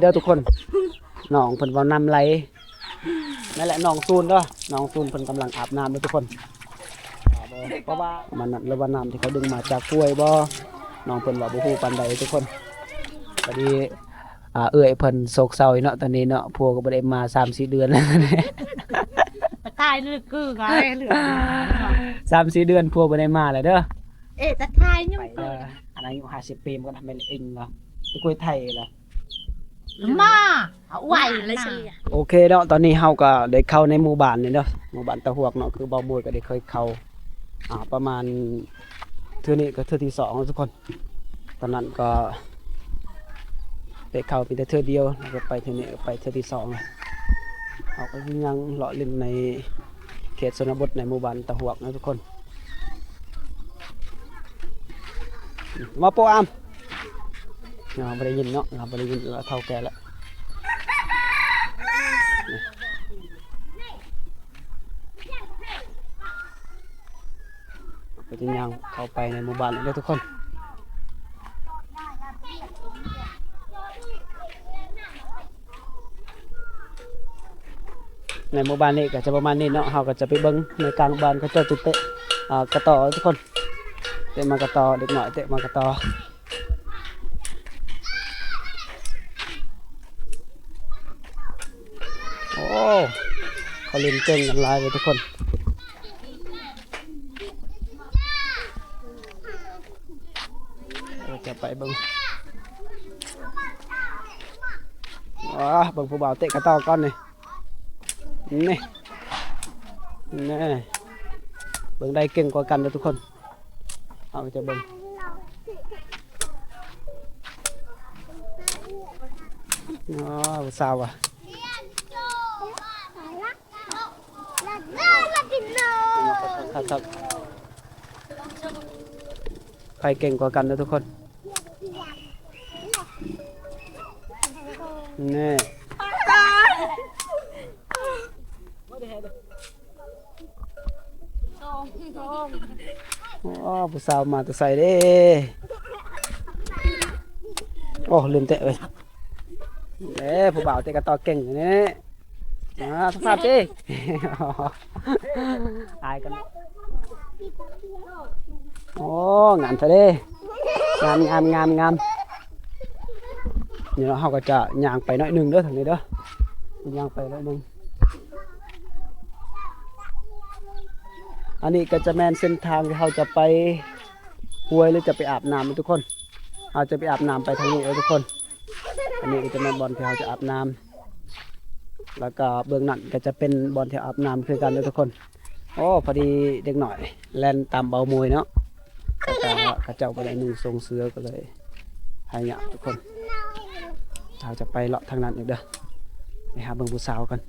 ເດີທຸກຄົນ ນ້ອງເພິ່ນເວົ້ານ້ຳໄຫຼ. ນັ້ນແຫຼະ ນ້ອງສູນເດີ ນ້ອງສູນເພິ່ນກຳລັງອາບນ້ຳເດີທຸກຄົນ ເພາະວ່າມັນນັ້ນ ຫຼືວ່ານ້ຳທີ່ເຂົາດຶງມາຈາກຫ້ວຍບໍ່ ນ້ອງເພິ່ນວ່າບໍ່ຮູ້ປານໃດທຸກຄົນ. ພໍດີ ອ່າ ເອື້ອຍເພິ່ນໂສກເສົ້າຢູ່ເນາະ ຕອນນີ້ເນາະ ຜົວກໍບໍ່ໄດ້ມາສາມສີ່ເດືອນແລ້ວ ໄປຖ່າຍເລື່ອງຄືກັນເລື່ອງ ສາມສີ່ເດືອນຜົວບໍ່ໄດ້ມາແລ້ວເດີ. ເອ ຈະຖ່າຍຍັງ ໄປເດີ ອັນອາຍຸຫ້າສິບປີມັນກໍແມ່ນເອງເນາະ ໄປຄຸຍໄທລະ ມາ ເອົາໄວ້ເລີຍ. ໂອເຄເນາະ ຕອນນີ້ເຮົາກໍໄດ້ເຂົ້າໃນໝູ່ບ້ານນີ້ເນາະ ໝູ່ບ້ານຕາຫວກເນາະ ຄືເບົາໂມຍກໍໄດ້ເຄີຍເຂົ້າ ອ່າ ປະມານ ເທື່ອນີ້ກໍເທື່ອທີສອງແລ້ວທຸກຄົນ. ຕອນນັ້ນກໍໄດ້ເຂົ້າມີແຕ່ເທື່ອດຽວ ແລ້ວກໍໄປເທື່ອນີ້ໄປເທື່ອທີສອງແລ້ວ. ເຮົາກໍຍັງເລາະຫຼິ້ນໃນເຂດຊົນນະບົດໃນໝູ່ບ້ານຕາຫວກເນາະທຸກຄົນ. ມາໂປອາມ ເຮົາບໍ່ໄດ້ຍິນເນາະ ເຮົາບໍ່ໄດ້ຍິນ ເຮົາເຖົ້າແກ່ແລ້ວ. ກໍຈະຍ່າງເຂົ້າໄປໃນໝູ່ບ້ານເດີທຸກຄົນ. ໃນໝູ່ບ້ານນີ້ກໍຈະປະມານນີ້ເນາະ ເຮົາກໍຈະໄປເບິ່ງໃນກາງບ້ານ ເຂົາເຈົ້າຈະເຕະ ອ່າ ກະຕໍ້ທຸກຄົນ ເຕະໝາກກະຕໍ້ ເດັກນ້ອຍເຕະໝາກກະຕໍ້. ໂອ້ ເຂົາຫຼິ້ນເກັ່ງກັນຫຼາຍເລີຍທຸກຄົນ. ເຮົາຈະໄປເບິ່ງ ວ້າ ເບິ່ງຜູ້ບ່າວເຕະກະຕໍ້ກ່ອນນີ້ ນີ້ ນີ້ ເບິ່ງໃດເກັ່ງກວ່າກັນເດີທຸກຄົນ. ເຮົາຈະເບິ່ງ ອໍ ຜູ້ສາວວ່າ ຄັກໆ ໃຜເກັ່ງກວ່າກັນເດີທຸກຄົນ ນີ້. ໂອ້ ຜູ້ສາວມາແຕ່ໃສເດ້? ໂອ້ ລືມແຕະເວີຍ ເອີ ຜູ້ບ່າວເຕະກະຕໍ້ເກັ່ງນີ້ ມາສະພາບຕິ ອາຍກັນ. ໂອ້ ງາມແທ້ເດ້ ງາມໆໆໆ. ນີ້ເນາະ ເຮົາກໍຈະຍ່າງໄປໜ້ອຍໜຶ່ງເດີ ທາງນີ້ເດີ ຍ່າງໄປໜ້ອຍໜຶ່ງ. ອັນນີ້ກໍຈະແມ່ນເສັ້ນທາງທີ່ເຮົາຈະໄປຫ້ວຍ ຫຼືຈະໄປອາບນ້ຳເດີທຸກຄົນ. ເຮົາຈະໄປອາບນ້ຳໄປທາງນີ້ເດີທຸກຄົນ. ອັນນີ້ກໍຈະແມ່ນບ່ອນທີ່ເຮົາຈະອາບນ້ຳ ແລ້ວກໍເບື້ອງນັ້ນກໍຈະເປັນບ່ອນທີ່ອາບນ້ຳຄືກັນເດີທຸກຄົນ. ໂອ້ ພໍດີເດັກນ້ອຍແລ່ນຕາມເບົາໂມຍເນາະ ແລ້ວກໍເຂົາເຈົ້າບໍ່ໄດ້ນຸ່ງຊົງເສື້ອ ກໍເລີຍຫາຍາກທຸກຄົນ. ເຮົາຈະໄປເລາະທາງນັ້ນອີກເດີ ໄປຫາເບິ່ງຜູ້ສາວກ່ອນ.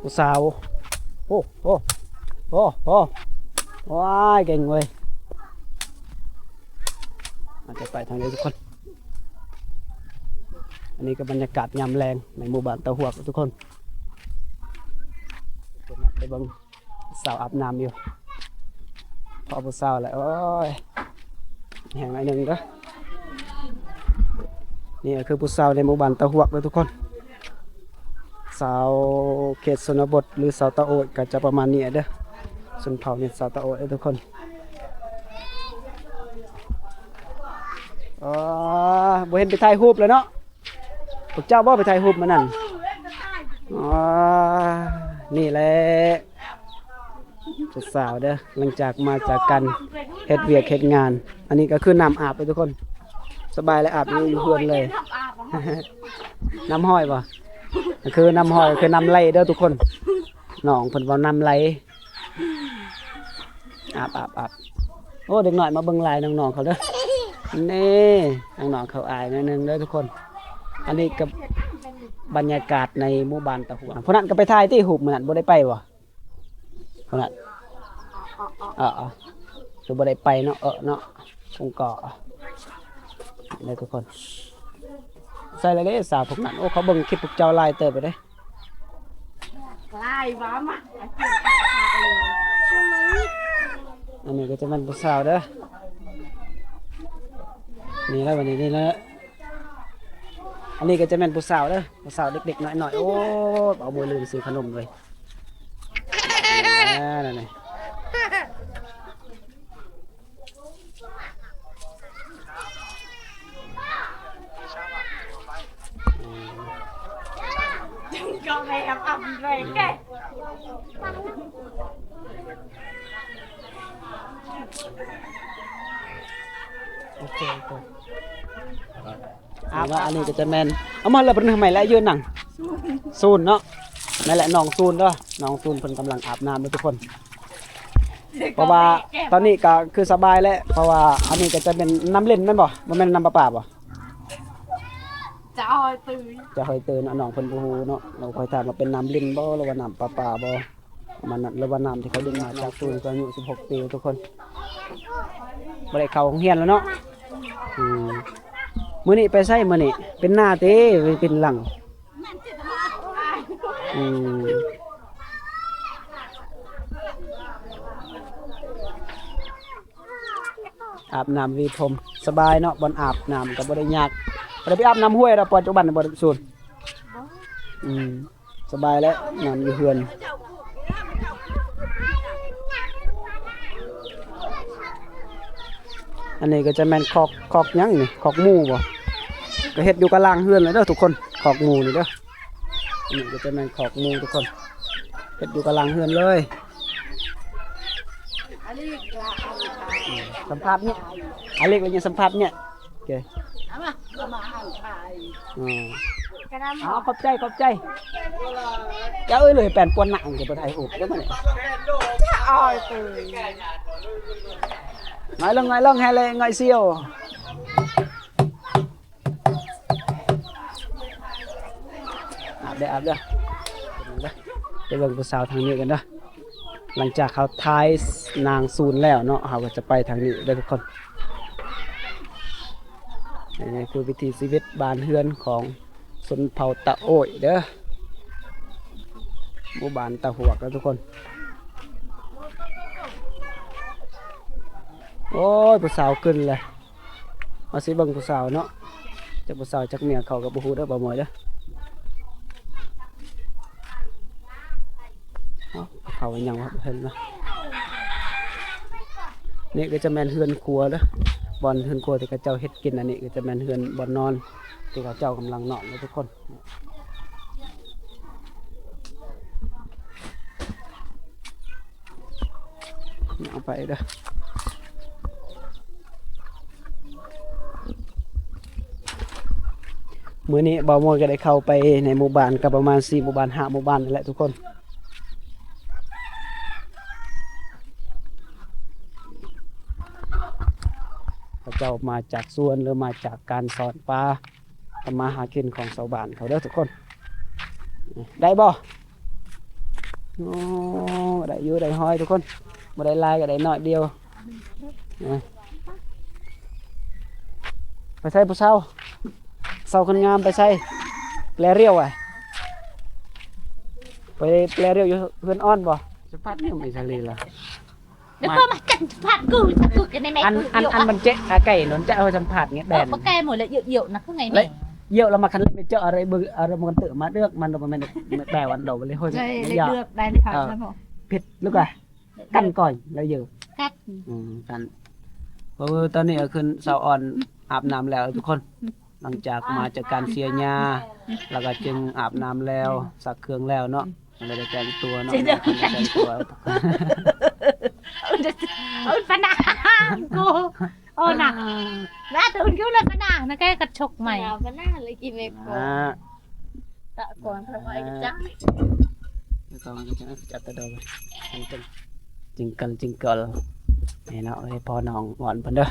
ຜູ້ສາວ ໂອ້ ໂອ້ ໂອ້ ໂອ້ ວ້າຍ ເກັ່ງເວີຍ. ເຮົາຈະໄປທາງນີ້ທຸກຄົນ. ອັນນີ້ກໍບັນຍາກາດຍາມແລງໃນໝູ່ບ້ານຕາຫວກທຸກຄົນ. ໄປເບິ່ງສາວອາບນ້ຳຢູ່ ພໍຜູ້ສາວແຫຼະ ໂອ້ຍ ແຮງໜ້ອຍໜຶ່ງເດີ. ນີ້ກໍຄືຜູ້ສາວໃນໝູ່ບ້ານຕາຫວກເດີທຸກຄົນ. ຊາວເຂດຊົນນະບົດ ຫຼືຊາວຕາໂອດ ກໍຈະປະມານນີ້ເດີ ຊົນເຜົ່ານີ້ຊາວຕາໂອດເດີທຸກຄົນ. ອໍ ບໍ່ເຫັນໄປຖ່າຍຮູບແລ້ວເນາະ ພວກເຈົ້າບໍ່ໄປຖ່າຍຮູບມື້ນັ້ນ? ອໍ ນີ້ແຫຼະ ຜູ້ສາວເດີ ຫຼັງຈາກມາຈາກການເຮັດວຽກເຮັດງານ. ອັນນີ້ກໍຄືນ້ຳອາບເດີທຸກຄົນ ສະບາຍເລີຍ ອາບຢູ່ເຮືອນເລີຍ. ນ້ຳຫ້ອຍບໍ່? ກໍຄືນ້ຳຫ້ອຍ ຄືນ້ຳໄຫຼເດີທຸກຄົນ. ນ້ອງເພິ່ນເວົ້ານ້ຳໄຫຼ ອາບ ອາບ ອາບ. ໂອ້ ເດັກນ້ອຍມາເບິ່ງຫຼາຍ ນ້ອງໆເຂົາເດີ. ນີ້ ນ້ອງໆເຂົາອາຍໜ້ອຍໜຶ່ງເດີທຸກຄົນ. ອັນນີ້ກໍບັນຍາກາດໃນໝູ່ບ້ານຕາຫົວ. ຜູ້ນັ້ນກໍໄປຖ່າຍຕິ ຮູບມື້ນັ້ນ ບໍ່ໄດ້ໄປບໍ່? ພຸ້ນນະ ເອີ ເອີ ຄືບໍ່ໄດ້ໄປເນາະ ເອີເນາະ ຄົງກໍເດີທຸກຄົນ. ໃສ່ລະເດ້ສາວພວກນັ້ນ ໂອ້ ເຂົາເບິ່ງຄລິບພວກເຈົ້າຫຼາຍເຕີບເດ້ ຫຼາຍວ່າມາ. ອັນນີ້ກໍຈະແມ່ນຜູ້ສາວເດີ ນີ້ແຫຼະ ບັດນີ້ນີ້ແຫຼະ ອັນນີ້ກໍຈະແມ່ນຜູ້ສາວເດີ ຜູ້ສາວເດັກໆນ້ອຍໆ ໂອ້ ເອົາມືລືມຊື້ຂະໜົມເລີຍ ແນ່ ນັ້ນນີ້. ໂອເຄ ໂອເຄ ອັນນີ້ກໍຈະແມ່ນ ເອົາມາແລ້ວເພິ່ນໃຫ້ແມ່ນແລ້ວຢູ່ນັ່ງ ສູນເນາະ ແມ່ນແຫຼະ ນ້ອງສູນເດີ ນ້ອງສູນເພິ່ນກຳລັງອາບນ້ຳເດີທຸກຄົນ. ເພາະວ່າຕອນນີ້ກໍຄືສະບາຍແລ້ວ ເພາະວ່າອັນນີ້ກໍຈະເປັນນ້ຳຫຼິ້ນແມ່ນບໍ່? ບໍ່ແມ່ນນ້ຳປະປາບໍ່? ຈະຫອຍຕື່ນ ຈະຫອຍຕື່ນເນາະ ນ້ອງເພິ່ນບໍ່ຮູ້ເນາະ ເຮົາຄ່ອຍຖາມວ່າເປັນນ້ຳຫຼິ້ນບໍ່ ຫຼືວ່ານ້ຳປະປາບໍ່ ປະມານນັ້ນ ຫຼືວ່ານ້ຳທີ່ເຂົາດຶງມາຈາກສູນ ກໍອາຍຸສິບຫົກປີທຸກຄົນ ບໍ່ໄດ້ເຂົ້າໂຮງຮຽນແລ້ວເນາະ ອືມ ມື້ນີ້ໄປໃສມື້ນີ້? ເປັນໜ້າຕິ ເປັນຫຼັງ? ອືມ ອາບນ້ຳຫວີຜົມ ສະບາຍເນາະ ບ່ອນອາບນ້ຳກໍບໍ່ໄດ້ຍາກ ບໍ່ໄດ້ໄປອາບນ້ຳຫ້ວຍດອກ ປັດຈຸບັນນີ້ບໍ່ສູນ ອືມ ສະບາຍແລ້ວ ນ້ຳຢູ່ເຮືອນ. ອັນນີ້ກໍຈະແມ່ນຄອກ ຄອກຫຍັງນີ້? ຄອກໝູບໍ່? ກໍເຮັດຢູ່ກະລາງເຮືອນເລີຍເດີທຸກຄົນ ຄອກໝູນີ້ເດີ ອັນນີ້ກໍຈະແມ່ນຄອກໝູທຸກຄົນ ເຮັດຢູ່ກະລາງເຮືອນເລີຍ. ສຳພາດນີ້ ອາເລັກ ແລ້ວຍັງສຳພາດນີ້ ໂອເຄ ອືມ ເອົາ ຂອບໃຈ ຂອບໃຈ ເຈົ້າເອີຍ ເລີຍແປນປວນໜັງ ຈະບໍ່ຖ່າຍຮູບເດີມື້ນີ້ ງອຍເລີງ ງອຍເລີງ ແຮເລ ງອຍຊຽວ ອາບເດີ ອາບເດີ ໄປເບິ່ງຜູ້ສາວທາງນີ້ກັນເດີ. ຫຼັງຈາກເຮົາຖ່າຍນາງສູນແລ້ວເນາະ ເຮົາກໍຈະໄປທາງນີ້ເດີທຸກຄົນ. ອັນນີ້ຄືວິຖີຊີວິດບ້ານເຮືອນຂອງຊົນເຜົ່າຕະໂອ້ຍເດີ ໝູ່ບ້ານຕະຫວກເດີທຸກຄົນ. ໂອ້ຍ ຜູ້ສາວຂຶ້ນແລ້ວ. ເຮົາຊິເບິ່ງຜູ້ສາວເນາະ ຈັກຜູ້ສາວຈັກເມຍເຂົາກໍບໍ່ຮູ້ເດີ ບ່າວໝວຍເດີ. ເອົ້າ ເຂົາຫຍັງວະ ບໍ່ເຫັນເນາະ. ນີ້ກໍຈະແມ່ນເຮືອນຄົວເດີ ບ່ອນເຮືອນຄົວທີ່ເຂົາເຈົ້າເຮັດກິນ. ອັນນີ້ກໍຈະແມ່ນເຮືອນບ່ອນນອນທີ່ເຂົາເຈົ້າກຳລັງນອນເດີທຸກຄົນ. ຍ່າງໄປເດີ. ມື້ນີ້ບ່າວມວນກໍໄດ້ເຂົ້າໄປໃນໝູ່ບ້ານ ກໍປະມານສີ່ໝູ່ບ້ານ ຫ້າໝູ່ບ້ານນີ້ແຫຼະທຸກຄົນ. ເຂົາເຈົ້າມາຈາກສວນ ຫຼືມາຈາກການສອນປາ ທຳມາຫາກິນຂອງຊາວບ້ານເຂົາເດີທຸກຄົນ. ໄດ້ບໍ່? ໂອ້ ໄດ້ຢູ່ ໄດ້ຫອຍທຸກຄົນ ບໍ່ໄດ້ຫຼາຍກໍໄດ້ໜ້ອຍດຽວ. ໄປໃສຜູ້ສາວ? ສາວຄົນງາມໄປໃສ? ແປຣຽວອະ ໄປແປຣຽວຢູ່ເຮືອນອ່ອນບໍ່? ສະພັດນີ້ໄປທະເລລະ. ແລ້ວກໍມາກັນສຳພາດກູ ກູກັນໃນແມ່ ອັນ ອັນ ອັນມັນເຈະອາໄກ່ນນຈະເອົາສຳພາດເງຍແບນ ເອີ ບໍ່ແກ່ໝົດແລ້ວ ຢຽວໆນະ ຄືໄງແມ່ ຢຽວລະມາຄັນເລໄປເຈາະອາໄລເບິ່ງ ອາໄລມັນເຕີມາເລືອກມັນ ບໍ່ແມ່ນແບບອັນດອກເລີຍ. ໂອ້ຍ ເລືອກໄດ້ ເອີ ເຜັດລູກອາ ກັນກ່ອຍແລ້ວຢຽວ ກັນ ອືມ ກັນ. ເອີ ຕອນນີ້ກໍຄືສາວອ່ອນອາບນ້ຳແລ້ວທຸກຄົນ ຫຼັງຈາກມາຈາກການເສຍຫຍ້າ ແລ້ວກໍຈຶ່ງອາບນ້ຳແລ້ວ ຊັກເຄື່ອງແລ້ວເນາະ ແລ້ວໄດ້ແຕ່ງຕົວເນາະ ແຕ່ງຕົວ ເອົາປະນາມກູ ໂອ້ນະ ນະ ເດີນຢູ່ແລ້ວປະນາມນະ ແກກະຊົກໃໝ່ ປະນາມເລີຍກິນແມ່ ອ່າ ຕະກອນເພິ່ນວ່າຈັກ ແລ້ວກໍມັນກໍຈະຈັບຕະດອງ ຈິງເກີນ ຈິງເກີນ ນີ້ເນາະ ເອີຍ ພໍ່ນ້ອງອ່ອນເພິ່ນເດີ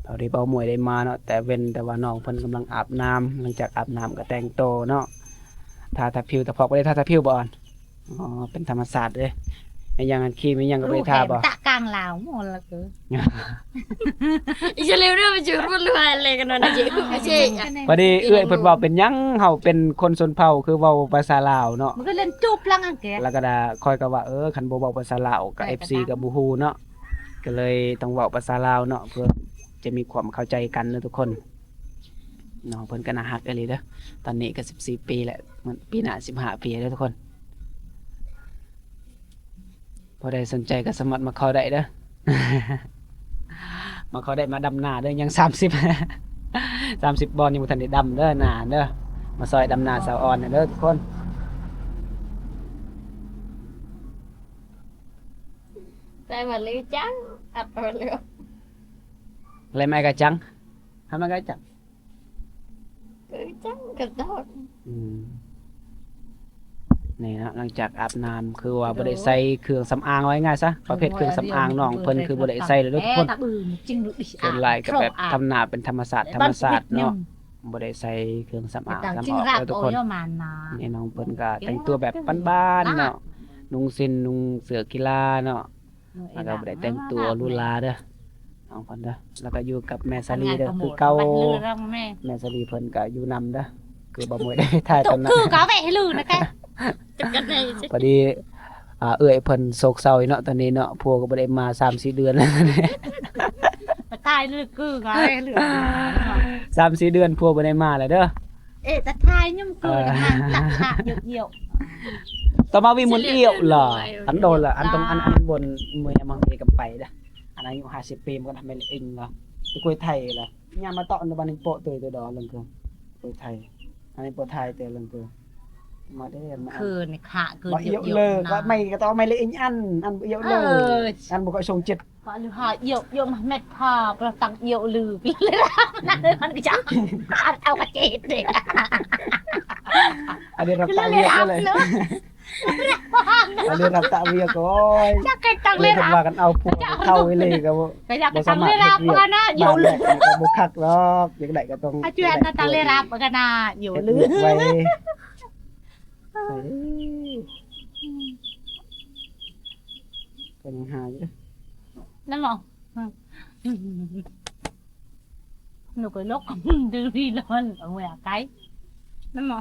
ພໍດີບ່າວມວຍໄດ້ມາເນາະ ແຕ່ເວັນ ແຕ່ວ່ານ້ອງເພິ່ນກຳລັງອາບນ້ຳ ຫຼັງຈາກອາບນ້ຳກໍແຕ່ງໂຕເນາະ ທາ ທາຜິວ ທາພອກ ບໍ່ໄດ້ທາ ທາຜິວບໍ່ອ່ອນ? ອໍ ເປັນທຳມະຊາດເດ້ ແມ່ນຫຍັງ ອັນຄຣີມແມ່ນຫຍັງກໍບໍ່ໄດ້ທາບໍ່? ຕະກາງລາວໝົດລະເກີ ອີສະເລວເດີ ໄປເຈີລົດຫຼືວ່າແລກັນນອນເຈ ເຈ ພໍດີເອື້ອຍເພິ່ນເວົ້າ ເປັນຫຍັງເຮົາເປັນຄົນຊົນເຜົ່າຄືເວົ້າພາສາລາວເນາະ ມັນກໍເລ່ນຈູບຫຼັງອັງແກ ແລ້ວກໍດາ ຂ້ອຍກໍວ່າ ເອີ ຄັນບໍ່ເວົ້າພາສາລາວກໍ ເອັຟຊີ ກໍບໍ່ຮູ້ເນາະ. ກໍເລີຍຕ້ອງເວົ້າພາສາລາວເນາະ ເພື່ອຈະມີຄວາມເຂົ້າໃຈກັນເນາະທຸກຄົນ. ນ້ອງເພິ່ນກໍໜ້າຮັກອີ່ຫຼີເດີ. ຕອນນີ້ກໍສິບສີ່ປີແລ້ວ ປີໜ້າສິບຫ້າປີແລ້ວທຸກຄົນ. ຜູ້ໃດສົນໃຈກໍສາມາດມາຂໍໄດ້ເດີ. ມາຂໍໄດ້ ມາດຳນາເດີ. ຍັງສາມສິບ ສາມສິບບ່ອນ ຍັງບໍ່ທັນໄດ້ດຳເດີ ນາເດີ. ມາຊ່ອຍດຳນາສາວອອນແດ່ເດີທຸກຄົນ. ໃສ່ມາລືຈັງ ອັດມາລື ແລ້ວມາກະຈັງ ຫາມາກະຈັງ ຄືຈັງກະດອກ. ອືມ ນີ້ເນາະ ຫຼັງຈາກອາບນ້ຳ ຄືວ່າບໍ່ໄດ້ໃສ່ເຄື່ອງສຳອາງ ເວົ້າງ່າຍໆຊະ ປະເພດເຄື່ອງສຳອາງນ້ອງເພິ່ນຄືບໍ່ໄດ້ໃສ່ເລີຍເດີທຸກຄົນ. ສ່ວນຫຼາຍກໍແບບທຳໜ້າເປັນທຳມະຊາດ ທຳມະຊາດເນາະ. ບໍ່ໄດ້ໃສ່ເຄື່ອງສຳອາງສຳອອກເດີທຸກຄົນ. ນີ້ນ້ອງເພິ່ນກໍແຕ່ງຕົວແບບບ້ານໆເນາະ ນຸ່ງສິ້ນນຸ່ງເສື້ອກິລາເນາະ ແລ້ວກໍບໍ່ໄດ້ແຕ່ງຕົວຫຼູຫຼາເດີ ນ້ອງເພິ່ນເດີ. ແລ້ວກໍຢູ່ກັບແມ່ສາລີເດີ ຄືເກົ່າ ແມ່ສາລີເພິ່ນກໍຢູ່ນຳເດີ ຄືບໍ່ໝວຍໄດ້ຖ່າຍຕອນນັ້ນ ຄືກະແວະໃຫ້ລືນະແກ. ພໍດີ ອ່າ ເອື້ອຍເພິ່ນໂສກເສົ້າຢູ່ເນາະ ຕອນນີ້ເນາະ ຜົວກໍບໍ່ໄດ້ມາສາມສີ່ເດືອນແລ້ວ ໄປຕາຍເລີຍ ຄືກະເລື່ອງ ສາມສີ່ເດືອນຜົວບໍ່ໄດ້ມາແລ້ວເດີ. ເອ ຕາທາຍຍາມເກີດ ເອີ ນະ ຕັກຂະຢຽວໆ ຕໍ່ມາວິມຸນອຽວລະ ອັນໂດນລະ ອັນຕົງ ອັນ ອັນບົນເມືອຍມັງເອກຳໄປເດ້ ອັນອາຍຸຫ້າສິບປີ ມັນກໍທຳເປັນເອງລະ ໄປຄຸຍໄທລະ ຍາມມາເຕາະໃນບ້ານນີ້ໂປະເຕີຍເຕີຍດອກ ເລື່ອງຄືຄຸຍໄທ ອັນນີ້ບໍ່ຖ່າຍແຕ່ເລື່ອງຄື ມາເດ້ ມາ ຄືນີ້ຂະ ຄື ມາອຽວເລີ ກໍໄມ້ກໍຕ້ອງໄມ້ເລຍ ອັນ ອັນອຽວເລີ ເອີ ອັນບໍ່ຄ່ອຍຊົງຈິດ ວ່າຫຼືຫາອຽວ ອຽວມາແມັດພາ ປະຕັງອຽວລື ມັນກໍຈະເອົາກະເຈັດເດ້ ອັນນີ້ຮັບຕາວຽກເລີຍ ອັນນີ້ຮັບຕາວຽກ ໂອ້ຍ ຈັກໃຫ້ຕັງເລີຍ ວ່າກັນເອົາຜົວເຖົ້າອີ່ຫຼີກໍບໍ່ ກໍຢາກຕັງເລີຍ ບໍ່ສາມາດເຮັດວຽກ ກັນນະ ຢູ່ ບ້ານແລກກໍບໍ່ຄັກດອກ ຢາກໄດ້ກໍຕ້ອງ ອາຈານນະ ຕັງເລີຍ ກັນນະ ຢູ່ ເຮັດວຽກໄວ ເອີ ກໍຍັງຫາຢູ່ເດ້ ນັ້ນບໍ່ ໜູກໍຫຼົກ ດື້ດີລອນ ເອົາໄວ້ອາໄກ ນັ້ນບໍ່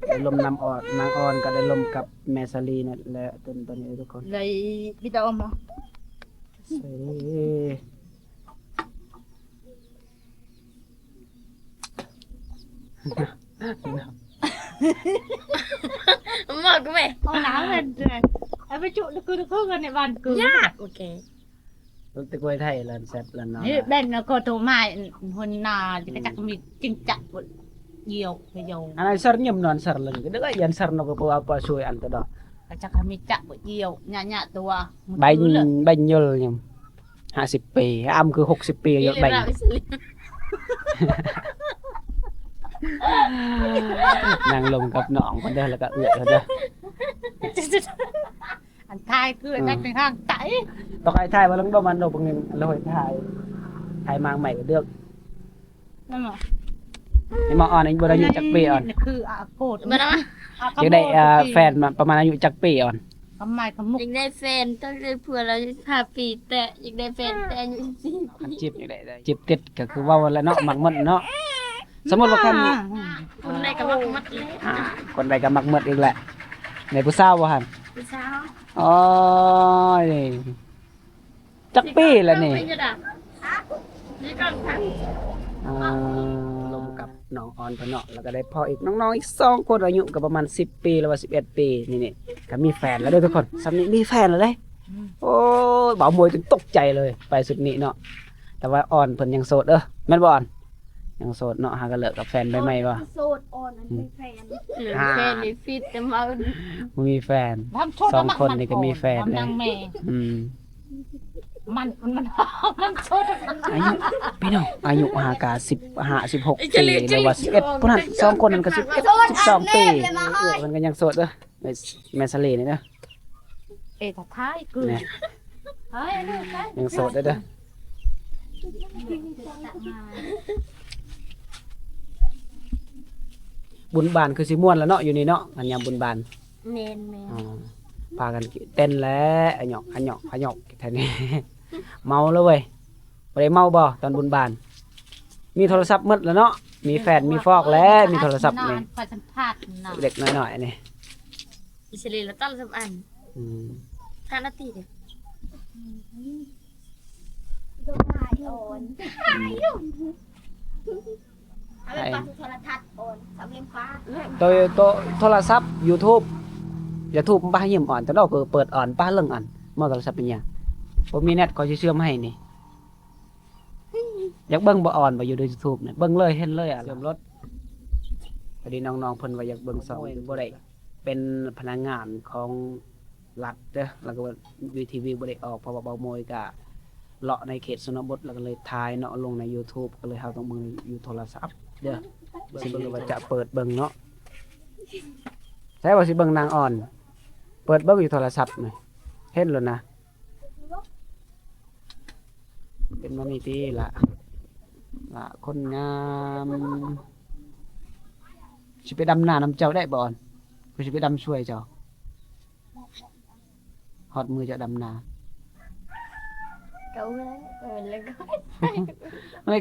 ໄດ້ລົມນຳອອນ ນາງອອນກໍໄດ້ລົມກັບແມ່ສາລີນັ້ນແຫຼະ ຕົນ ຕອນນີ້ທຸກຄົນ ໄດ້ ມີແຕ່ອອມບໍ່ ໃສ່ ໝອກແມ່ ເອົາໜາວແມ່ນເດີ ເອົາໄປຈຸດະຄືນະຄືກັນໃນບ້ານກູ ຍາກ ໂອເຄ ລົງແຕ່ກວຍໄທລະແຊບລະນາ ນີ້ແມ່ນ ແລ້ວກໍໂທມາຫົວໜ້າ ຈັກມີຈິງຈັກບໍ່ ຢຽວ ຢຽວ ອັນນັ້ນເສີຍມນອນເສີຍເລີຍ ກໍເດີ ຢັນເສີຍນອກກໍບໍ່ເອົາປາຊ່ວຍອັນຕະດອກ ກໍຈັກມີຈັກບໍ່ ຢຽວ ຍະໆຕົວ ໃບ ໃບຍົລຍຳ ຫ້າສິບປີ ອຳຄືຫົກສິບປີ ຍົດແບ່ງ ນັ່ງລົມກັບນ້ອງເພິ່ນເດີ ແລ້ວກໍເອື້ອຍເພິ່ນເດີ ອັນທ້າຍຄື ອືມ ນັກໃນທາງໃຕ້ ຕ້ອງໃຫ້ຖ່າຍວ່າລອງດົມອັນດົມເບິ່ງນີ້ ແລ້ວຄ່ອຍຖ່າຍ ຖ່າຍມາໃໝ່ກໍເລືອກ ນັ້ນຫວາ ເຫັນບໍ່ ອອນ ບໍ່ໄດ້ອາຍຸຈັກປີ ອອນ ຄືອາໂກດ ບໍ່ໄດ້ ອາ ຢາກໄດ້ ອາ ແຟນມາປະມານອາຍຸຈັກປີ ອອນ ຄຳໝາຍຄຳມຸກ ຢາກໄດ້ແຟນ ຕ້ອງໄດ້ຜົວລະສິບຫ້າປີແຕະ ຢາກໄດ້ແຟນແຕ່ອາຍຸສິບສີ່ປີ ຄັນຈີບຢາກໄດ້ ຈີບຕິດກໍຄືເວົ້າຫັ້ນແຫຼະເນາະ ມັກໝົດເນາະ ສົມມຸດວ່າຄັນ ອືມ ຄົນໃດກໍມັກໝົດເລີຍ ອາ ຄົນໃດກໍມັກໝົດອີກແຫຼະ ໃນຜູ້ສາວບໍ່ຫັ້ນ ຜູ້ສາວ ໂອ້ຍ ຈັກປີລະນີ້ ອາ ລົມກັບນ້ອງອອນເພິ່ນເນາະ ແລ້ວກໍໄດ້ພໍ້ອີກ ນ້ອງໆອີກສອງຄົນ ອາຍຸກໍປະມານສິບປີ ຫຼືວ່າສິບເອັດປີ ນີ້ໆ ກໍມີແຟນແລ້ວເດີທຸກຄົນ ສ່ຳນີ້ມີແຟນແລ້ວເດ້ ອືມ ໂອ້ຍ ບ່າວມວຍຈົນຕົກໃຈເລີຍ ໄປຊຸດນີ້ເນາະ ແຕ່ວ່າອອນເພິ່ນຍັງໂສດເດີ ແມ່ນບໍ່ອອນ? ຍັງໂສດເນາະ ຫາກໍເລີກກັບແຟນໃໝ່ໆບໍ່? ໂສດ ອອນ ອັນ ອືມ ມີແຟນ ອືມ ອ່າ ແຟນນີ້ຟິດແຕ່ເມົາ ບໍ່ມີແຟນ ສອງຄົນນີ້ກໍມີແຟນແລ້ວ ອືມ ມັນ ມັນ ມັນໂສດ ອາຍຸ ພີ່ນ້ອງ ອາຍຸຫາກະສິບຫ້າ ສິບຫົກປີ ຫຼືວ່າສິບເອັດ ຜູ້ນັ້ນ ສອງຄົນນັ້ນກໍສິບເອັດ ສິບສອງປີ ເອີ ເພິ່ນກໍຍັງໂສດເດີ ແມ່ ແມ່ສາລີນີ້ເດີ ເອ ຕາທ້າຍຄື ແມ່ ຍັງໂສດເດີ ບຸນບ້ານຄືຊິມ່ວນລະເນາະ ຢູ່ນີ້ເນາະ ອັນຍາມບຸນບ້ານ ແມ່ນໆ ອ່າ ພາກັນເຕັ້ນແຫຼະ ອະຫຍອກ ອະຫຍອກ ອະຫຍອກ ແຖວນີ້ ເມົາແລ້ວເວີຍ ບໍ່ໄດ້ເມົາບໍ່ຕອນບຸນບ້ານ? ມີໂທລະສັບໝົດລະເນາະ ມີແຟນ ມີຟອກແລ້ວ ມີໂທລະສັບນີ້ ເດັກນ້ອຍໆນີ້ ອິສຣາເອລລະຕອນລະສອງອັນ ອືມ ຫ້ານາທີເດ. ອອນ ອືມ ໃຫ້ປາໂທລະທັດອອນ ສາມຫຼ່ຽມຟ້າ ໂຕ ໂຕໂທລະສັບ YouTube YouTube ປາຍິ້ມອອນ ຕະດອກເປີດອອນ ປາເລື່ອງອອນ ໝໍໂທລະສັບເປັນຫຍັງ ບໍ່ມີແນັດ ຂ້ອຍຊິເຊື່ອມໃຫ້ນີ້ ຢາກເບິ່ງບໍ່ອອນບໍ່ ຢູ່ໃນ YouTube ນີ້ ເບິ່ງເລີຍ ເຫັນເລີຍອະ ເຊື່ອມລົດ. ພໍດີນ້ອງໆເພິ່ນວ່າຢາກເບິ່ງຊ່ອງ ບໍ່ໄດ້ເປັນພະນັກງານຂອງລັດເດີ ແລ້ວກໍ VTV ບໍ່ໄດ້ອອກ ເພາະວ່າເບົາໂມຍກະເລາະໃນເຂດຊົນນະບົດ ແລ້ວກໍເລີຍຖ່າຍເນາະ ລົງໃນ YouTube ກໍເລີຍເຮົາຕ້ອງເບິ່ງຢູ່ໂທລະສັບເດີ ເບິ່ງວ່າຈະເປີດເບິ່ງເນາະ ໃສວ່າຊິເບິ່ງນາງອອນ ເປີດເບິ່ງຢູ່ໂທລະສັບນີ້ ເຫັນໂລດນະ. ເປັນມານີ້ຕິລະ ລະຄົນງາມ ຊິໄປດຳນານຳເຈົ້າໄດ້ບໍ່ອອນ ຂ້ອຍຊິໄປດຳຊ່ວຍເຈົ້າ ຮອດມື້ເຈົ້າດຳນາ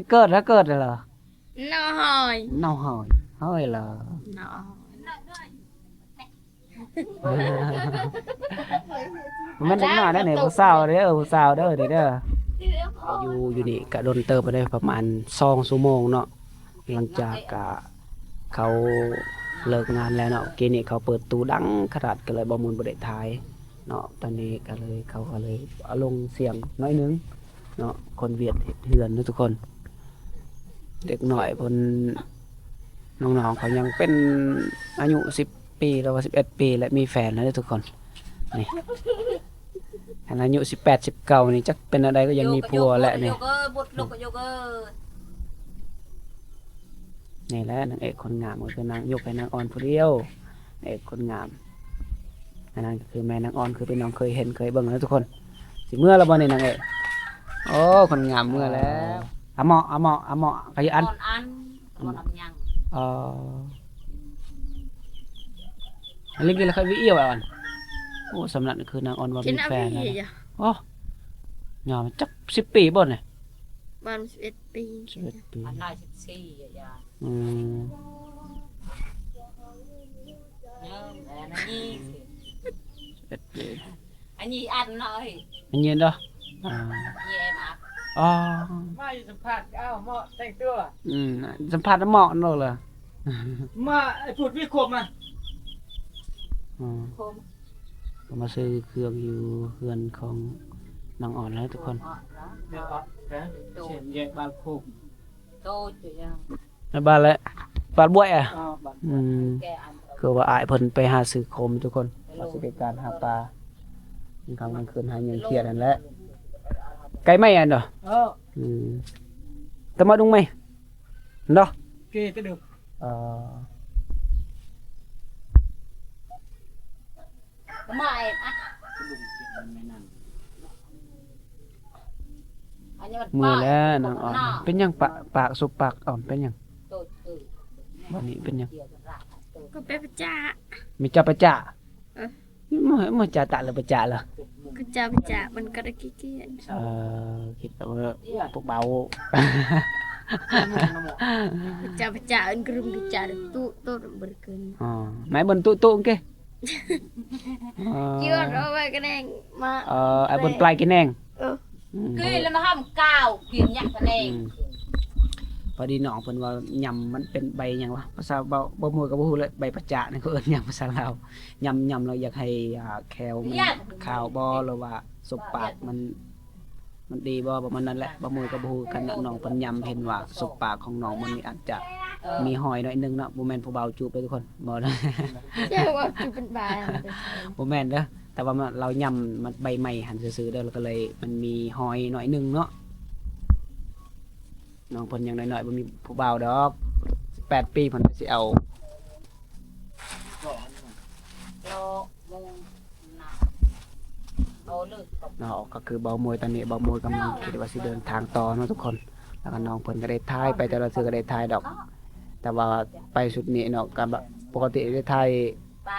ເກີດແລ້ວ ເກີດແລ້ວເນາະ ເນາະ ເຮີ້ຍ ເຮີ້ຍ ເຮີ້ຍ ບໍ່ແມ່ນເດັກນ້ອຍເດ້ນີ້ ຜູ້ສາວເດີ ຜູ້ສາວເດີນີ້ເດີ ຢູ່ ຢູ່ນີ້ກະດົນເຕີບແລ້ວເດ້ ປະມານສອງຊົ່ວໂມງເນາະ ຫຼັງຈາກກະເຂົາເລີກງານແລ້ວເນາະ ກີ້ນີ້ເຂົາເປີດຕູ້ດັງຂະໜາດ ກະເລີຍບໍ່ມີ ບໍ່ໄດ້ຖ່າຍເນາະ ຕອນນີ້ກະເລີຍ ເຂົາກະເລີຍເອົາລົງສຽງໜ້ອຍໜຶ່ງເນາະ ຄົນຫວຽດເຮັດເຮືອນເນາະທຸກຄົນ ເດັກນ້ອຍເພິ່ນ ນ້ອງໆເຂົາຍັງເປັນອາຍຸສິບປີ ຫຼືວ່າສິບເອັດປີ ແລະ ມີແຟນແລ້ວເດີທຸກຄົນ ນີ້ ຄັນອາຍຸສິບແປດ ສິບເກົ້ານີ້ຈັກເປັນແນວໃດ ກໍຍັງມີຜົວແຫຼະນີ້ ນີ້ແຫຼະນາງເອກຄົນງາມ ກໍຄືນາງ ຍົກໃຫ້ນາງອອນຜູ້ດຽວ ນາງເອກຄົນງາມ ອັນນັ້ນກໍຄືແມ່ນາງອອນ ຄືພີ່ນ້ອງເຄີຍເຫັນເຄີຍເບິ່ງແລ້ວທຸກຄົນ ຊິເມືອແລ້ວບໍ່ນີ້ນາງເອກ ໂອ້ ຄົນງາມເມືອແລ້ວ ອາເໝາະ ອາເໝາະ ອາເໝາະ ກະຢູ່ອັນ ອອນອັນ ອາເໝາະ ອາເໝາະ ເອີ ອັນນີ້ກິນແລ້ວຄ່ອຍວິເອວອັນ ໂອ້ ສຳນັ້ນຄືນາງອອນວ່າມີແຟນແລ້ວ ໂອ້ ຍາວຈັກສິບປີບໍ່ນີ້ ປະມານສິບເອັດປີ ສິບເອັດປີ ອັນນ້ອຍສິບສີ່ ອາ ອືມ ເອີ ອັນນີ້ສິ ສິບເອັດປີ ອັນນີ້ອັນນ້ອຍ ອັນນີ້ເນາະ ອາ ນີ້ອັນ ອໍ ມາຢູ່ສຳພາດ ເອົາ ເໝາະແຕ່ງຕົວ ອືມ ສຳພາດເໝາະໂລດລະ ມາ ໄອ້ພຸດວິຄົມມາ ອືມ ຄົມ ກໍມາຊື້ເຄື່ອງຢູ່ເຮືອນຂອງນາງອອນແລ້ວທຸກຄົນ ເດີ ເດີ ເຊັ່ນແຍກບ້ານໂຄກ ໂຕຈະຍັງ ໃນບ້ານແຫຼະ ບ້ານບວຍອະ ອໍ ບ້ານ ອືມ ແກ່ອັນ ຄືວ່າອ້າຍເພິ່ນໄປຫາຊື້ໂຄມທຸກຄົນ ວ່າຊິໄປການຫາປາ ກາງຄ່ຳກາງຄືນຫາຫຍັງຄຽດຫັ້ນແຫຼະ ໄກໄໝອັນເນາະ ເອີ ອືມ ຕະມາດຸງໄໝເນາະ ເກຕະດຶກ ເອີ ເມື່ອຍແລ້ວນາງອອນ ເປັນຫຍັງປາກ ປາກ ສົບປາກອອນ ເປັນຫຍັງ? ບັດນີ້ເປັນຫຍັງ? ກໍເປັນປະຈາ ມີເຈົ້າປະຈາ ເອີ ມາ ມາຈາຕະ ຫຼື ປະຈາລະ? ກໍຈາປະຈາ ມັນກໍໄດ້ຂີ້ກຽດ ເອີ ຄິດວ່າພວກເບົາ ປະຈາ ປະຈາ ອັນກະລຸມປະຈາ ຕຸຕຸ ບໍ່ໄດ້ເກີນ ອໍ ໄມ້ເບິ່ນຕຸຕຸ ເກ ເອີ ຈຽວເອົາໄວ້ກະແນງມາ ເອີ ໄອ້ເບິ່ນປາຍກະແນງ ເອີ ອືມ ຄືລະມາຫອມກາວ ກິນຫຍັງກະແນງ ອືມ ພໍດີນ້ອງເພິ່ນວ່າຍຳມັນເປັນໃບຫຍັງວະ ພາສາເບົາ ເບົາມົ້ຍກໍບໍ່ຮູ້ແຫຼະ ໃບປະຈານີ້ເຂົາເອີ້ນຫຍັງພາສາລາວ ຍຳ ຍຳແລ້ວຢາກໃຫ້ ອ່າ ແຂ້ວມັນຂາວບໍ່ ຫຼືວ່າສົບປາກມັນ ມັນດີບໍ່ ປະມານນັ້ນແຫຼະ ບ່າວມຸ້ຍກໍບໍ່ຮູ້ຄືກັນເນາະ ນ້ອງເພິ່ນຍຳເຫັນວ່າສົບປາກຂອງນ້ອງມັນນີ້ອາດຈະ ເອີ ມີຮອຍໜ້ອຍໜຶ່ງເນາະ ບໍ່ແມ່ນຜູ້ບ່າວຈູບເດີທຸກຄົນ ບໍ່ ເຈົ້າວ່າຈູບເປັນບາຍ ບໍ່ແມ່ນເດີ ແຕ່ວ່າລາວຍຳມັນໃບໄມ້ຫັ້ນຊື່ໆເດີ ແລ້ວກໍເລີຍມັນມີຮອຍໜ້ອຍໜຶ່ງເນາະ ນ້ອງເພິ່ນຍັງນ້ອຍໆ ບໍ່ມີຜູ້ບ່າວດອກ ສິບແປດປີ ເພິ່ນຊິເອົາ ເນາະ ກໍຄືບ່າວມຸ້ຍຕອນນີ້ ບ່າວມຸ້ຍກຳລັງຄິດວ່າຊິເດີນທາງຕໍ່ເນາະທຸກຄົນ ແລ້ວກໍນ້ອງເພິ່ນກໍໄດ້ຖ່າຍໄປ ແຕ່ລະເທື່ອກໍໄດ້ຖ່າຍດອກ ແຕ່ວ່າໄປຊຸດນີ້ເນາະ ກໍແບບປົກກະຕິໄດ້ຖ່າຍ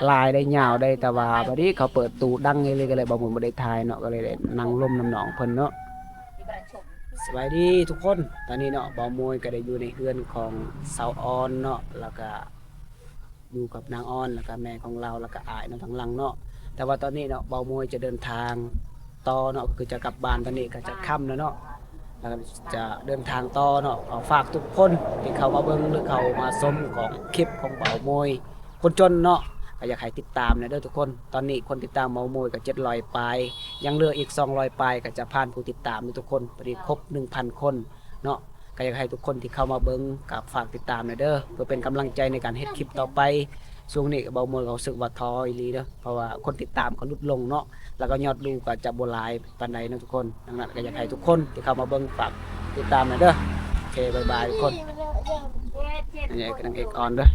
ຫຼາຍໄດ້ຍາວໄດ້ ແຕ່ວ່າບັດນີ້ເຂົາເປີດຕູ້ດັງອີ່ຫຼີ ກໍເລີຍບ່າວມຸ້ຍບໍ່ໄດ້ຖ່າຍເນາະ ກໍເລີຍໄດ້ນັ່ງລົມນຳນ້ອງເພິ່ນເນາະ. ສະບາຍດີທຸກຄົນ ຕອນນີ້ເນາະ ບ່າວມຸ້ຍກໍໄດ້ຢູ່ໃນເຮືອນຂອງສາວອອນເນາະ ແລ້ວກໍ ຢູ່ກັບນາງອອນ ແລ້ວກະແມ່ຂອງລາວ ແລ້ວກະອ້າຍເນາະ ທາງຫຼັງເນາະ ແຕ່ວ່າຕອນນີ້ເນາະ ບ່າວມຸ້ຍຈະເດີນທາງຕໍ່ເນາະ ກໍຄືຈະກັບບ້ານ ຕອນນີ້ກໍຈະຄ່ຳແລ້ວເນາະ ແລ້ວກໍຈະເດີນທາງຕໍ່ເນາະ. ກໍຝາກທຸກຄົນທີ່ເຂົ້າມາເບິ່ງ ຫຼື ເຂົ້າມາຊົມຂອງຄລິບຂອງເບົາໂມຍຄົນຈົນເນາະ ກໍຢາກໃຫ້ຕິດຕາມແດ່ເດີທຸກຄົນ. ຕອນນີ້ຄົນຕິດຕາມເບົາໂມຍກໍເຈັດຮ້ອຍປາຍ ຍັງເຫຼືອອີກສອງຮ້ອຍປາຍ ກໍຈະຜ່ານຜູ້ຕິດຕາມເດີທຸກຄົນ. ຕອນນີ້ຄົບໜຶ່ງພັນຄົນເນາະ. ກໍຢາກໃຫ້ທຸກຄົນທີ່ເຂົ້າມາເບິ່ງ ກໍຝາກຕິດຕາມແດ່ເດີ ເພື່ອເປັນກຳລັງໃຈໃນການເຮັດຄລິບຕໍ່ໄປ. ຊ່ວງນີ້ກໍເບົາໂມຍກໍຮູ້ສຶກວ່າທໍອີ່ຫຼີເດີ ເພາະວ່າຄົນຕິດຕາມກໍຫຼຸດລົງເນາະ ແລ້ວກໍຍອດວິວກໍຈະບໍ່ຫຼາຍປານໃດເນາະທຸກຄົນ. ດັ່ງນັ້ນກໍຢາກໃຫ້ທຸກຄົນທີ່ເຂົ້າມາເບິ່ງ ຝາກຕິດຕາມແດ່ເດີ. ໂອເຄ ບາຍບາຍທຸກຄົນ. ອັນນີ້ຄືນາງເອກອອນເດີ.